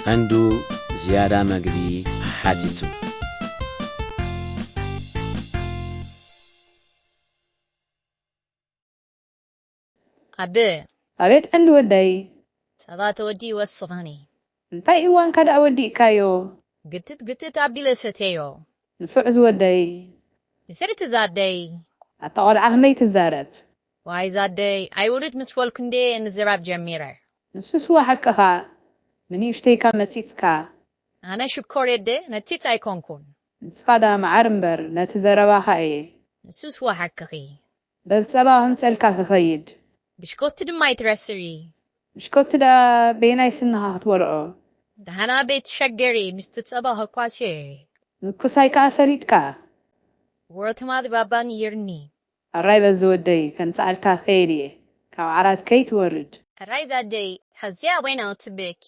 ቀንዱ ዝያዳ መግቢ ሓቲቱ። ኣበ ኣቤት ቀንዲ ወደይ፣ ጸባ ተወዲኡ ወስኸኒ። እንታይ እዋንካ ደኣ ወዲእካዮ? ግትት ግትት ኣቢለ ሰተዮ። ንፉዕ ዝወደይ። ድሕርቲ ዛደይ ኣታ ቆልዓ ከመይ ትዛረብ? ዋይ ዛደይ ኣይውርድ ምስ በልኩ እንዴ ምዝራብ ጀሚረ። ንሱስ እወ ሓቅኻ፣ ብንእሽተይካ መጺጽካ። ኣነ ሽኮር እየ ደ ነቲት ኣይኮንኩን። ንስኻ ደኣ መዓር እምበር ነቲ ዘረባኻ እየ። ንሱስ እወ ሓቅኺ። በል ጸባ ከምጸልካ ክኸይድ። ብሽኮቲ ድማ ኣይትረስዒ። ብሽኮቲ ደኣ በየናይ ስንኻ ክትበልዖ? ደሓና ቤት ሸገሪ ምስቲ ጸባ ከኳስየ። ምኩሳይ ከኣ ፈሊጥካ። ወረ ትማሊ ባባ ንይርኒ። ኣራይ በል ዝወደይ ከምጽኣልካ ክኸይድ እየ። ካብ ዓራት ከይትወርድ። ኣራይ ዛደይ ሕዚኣ ወይና ትብኬ።